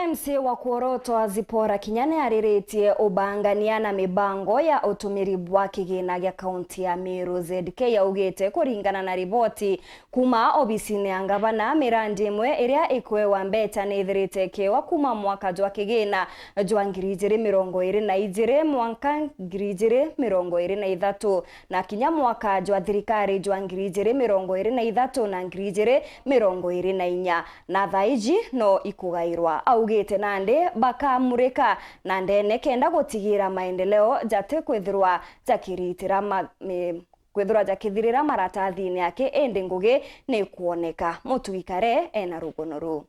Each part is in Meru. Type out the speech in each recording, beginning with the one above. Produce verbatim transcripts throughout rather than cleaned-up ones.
M C A wa Kuorotwa Zipporah Kinya ni ariritie ubangania na mibango ya utumiri bwa kigina gia kaunti ya Meru. Z K augite kuringana na riboti kuma obisine ya ngavana, mirandi imwe iria ikwewa mbeca ni ithirite ikiwa kuma mwaka jwa kigina jwa ngiri ijiri mirongo iri na ijiri mwanka ngiri ijiri mirongo iri na ithatu, na kinya mwaka jwa thirikari jwa ngiri ijiri mirongo iri na ithatu na ngiri ijiri mirongo iri na inya, na thaa iji no ikugairwa. Augite nandi bakamurika na ndene kenda gutigira maendeleo jati kwithirwa jakiritira ma-, mi-, kwithirwa jakithirira maratathine yake, indi ngugi ni kwoneka. Mutugi Kare ena rugono ruu.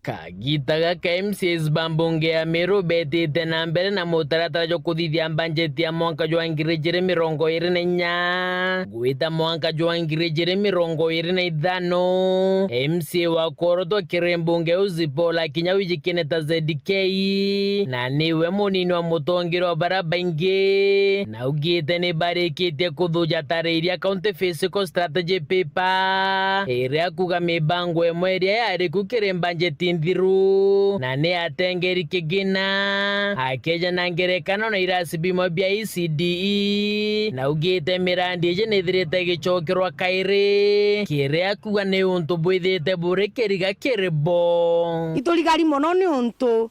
Kagita gaka M C As ba mbunge ya Meru betite na mbere na mutaratara jwa kuthithia mbanjeti ya mwanka jwa ngiri ijiri mirongo iri na inya gwita mwanka jwa ngiri ijiri mirongo iri na ithano. M C A wa Kuorotwa kiri mbunge iu Zipporah Kinya wijikene ta Z K, na niwe munini wa mutongeria wa bara baingi, na augite ni barikitie kuthuja tara iria County Fiscal Strategy Paper, iria kuga mibango imwe iria yari ku kiri mbanjeti nthiru, na ni atengeri kigina, akeja na ngerekano na irasi bimwe bia E C D E, na augite mirandi iji ni ithirite igicokerwa kairi, kiria kuga ni untu bwithite buri kiriga kiri bo. Iturigari mono ni untu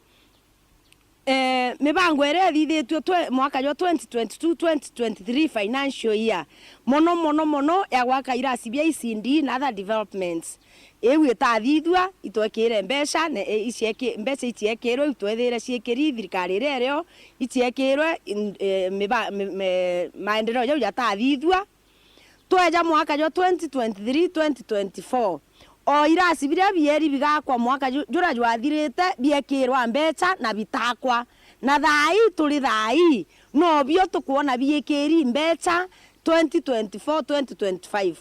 eh, mibango iria ithithitue twe-, mwaka jwa twenty twenty-two, twenty twenty-three financial year, mono, mono, mono ya gwaka irasi bia E C D na other developments. Iu itathithua, itwekire mbeca, ne, e, icieki-, mbeca iciekirwe, itwethire ciekiri thirikari iria irio, iciekirwe, in-, eh, miba-, mi-, me-, maendeleo jau jatathithua. Tweja mwaka jwa twenty twenty-three, twenty twenty-four, o irasi biria bieri bigakwa mwaka ju-, juria jwathirite biekirwa mbeca na bitakwa. Na thaa ii turi thaa ii, nobio tukwona biikiri mbeca twenty twenty-four, twenty twenty-five.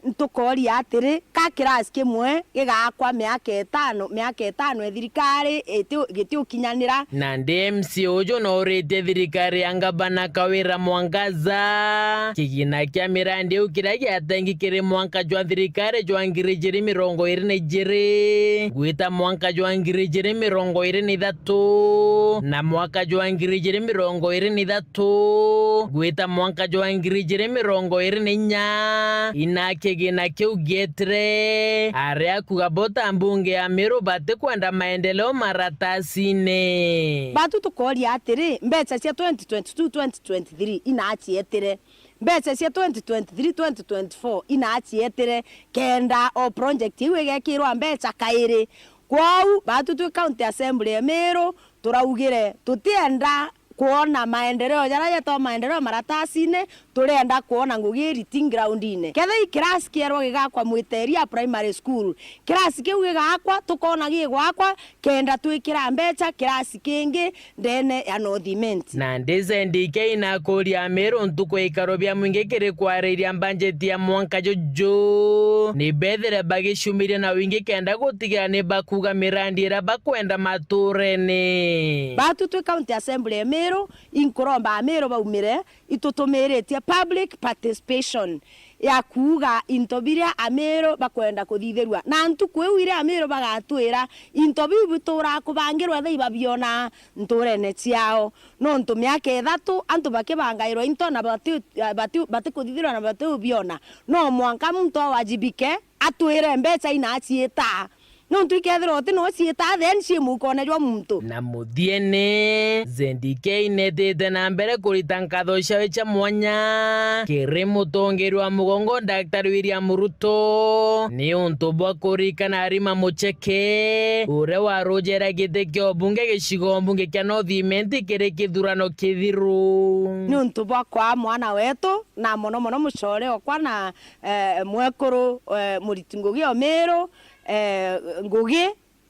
Ntukoria atiri, ka kirasi kimwe gigakwa miaka itano, miaka itano e thirikari iti-, gitiukinyanira? Nandi M C A uju nooritie thirikari ya ngavana Kawira Mwangaza kigina kia mirandi iu kiria giatengi kiri mwanka jwa thirikari jwa ngiri ijiri mirongo iri na ijiri gwita mwanka jwa ngiri ijiri mirongo iri na ithatu na mwaka jwa ngiri ijiri mirongo iri na ithatu gwita mwanka jwa ngiri ijiri mirongo iri na inya, ina kigina kiu gietire aria kuga bo ta mbunge ya Meru batikwenda maendeleo maratasine. Batu tukoria atiri, mbeca cia twenty twenty-two, twenty twenty-three ina cietire? Mbeca cia twenty twenty-three, twenty twenty-four ina cietire kenda o project iu igekirwa mbeca kairi? Kwou, batu twi County Assembly ya Meru, turaugire tutienda kwona maendeleo jaria jetwa maendeleo maratasine, turenda kwona ngugi iriting ground-ine. Kethira i kirasi kierwa gigakwa Mwiteria Primary School, kirasi kiu gigakwa, tukona gigwakwa, kenda twikira mbeca kirasi kingi ndene ya North Imenti. Nandi Z D K inakuria Ameru ntuku ikaro bia mwingi kiri kwariria mbanjeti ya mwanka juju, ni bethire bagiciumiria na wingi kenda gutigira ni bakuga mirandi iria bakwenda maturene. Batu twi County Assembly ya Meru, inkuromba Ameru baumire, itutumiritie public participation ya kuuga into biria Ameru bakwenda kuthithirua. Na ntuku iu iria Ameru bagatwira into biu bituraa kubangirwa, thaa ibabiona nturene ciao. Nontu miaka ithatu antu bakibangairwa into na bati-, bati-, batikuthithirwa na batiubiona. No mwanka muntu awajibike, atwire mbeca inaciita. Nontu ikethirwa uti no ciita, then cii mukone jwa muntu. Na muthiene, Z D K inetite na mbere kurita nkatho ciawe cia mwanya kiri mutongeri wa mugongo Daktari William Ruto, ni untu bwa kurikana Halima Mucheke, uria warujera giti kia ubunge gicigo mbunge kia North Imenti kiri kithurano kithiru. Ni untu bwa kwaa mwana wetu, na mono mono mucore okwa na eh, mwekuru, eh, muriti ngugi o Miru, eh, ngugi,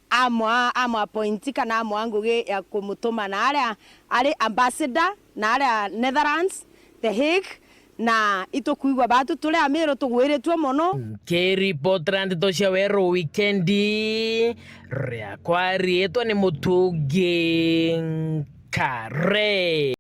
amwa, amwa appoint kana amwa ngugi ya kumutuma na aria ari ambassador na aria Netherlands, The Hague, na itukwigua batu turi Amiru tugwiritue mono. Nkiripotera ndeto cia Weru Wikendi, riakwa riitwa ni Mutugi Nkare.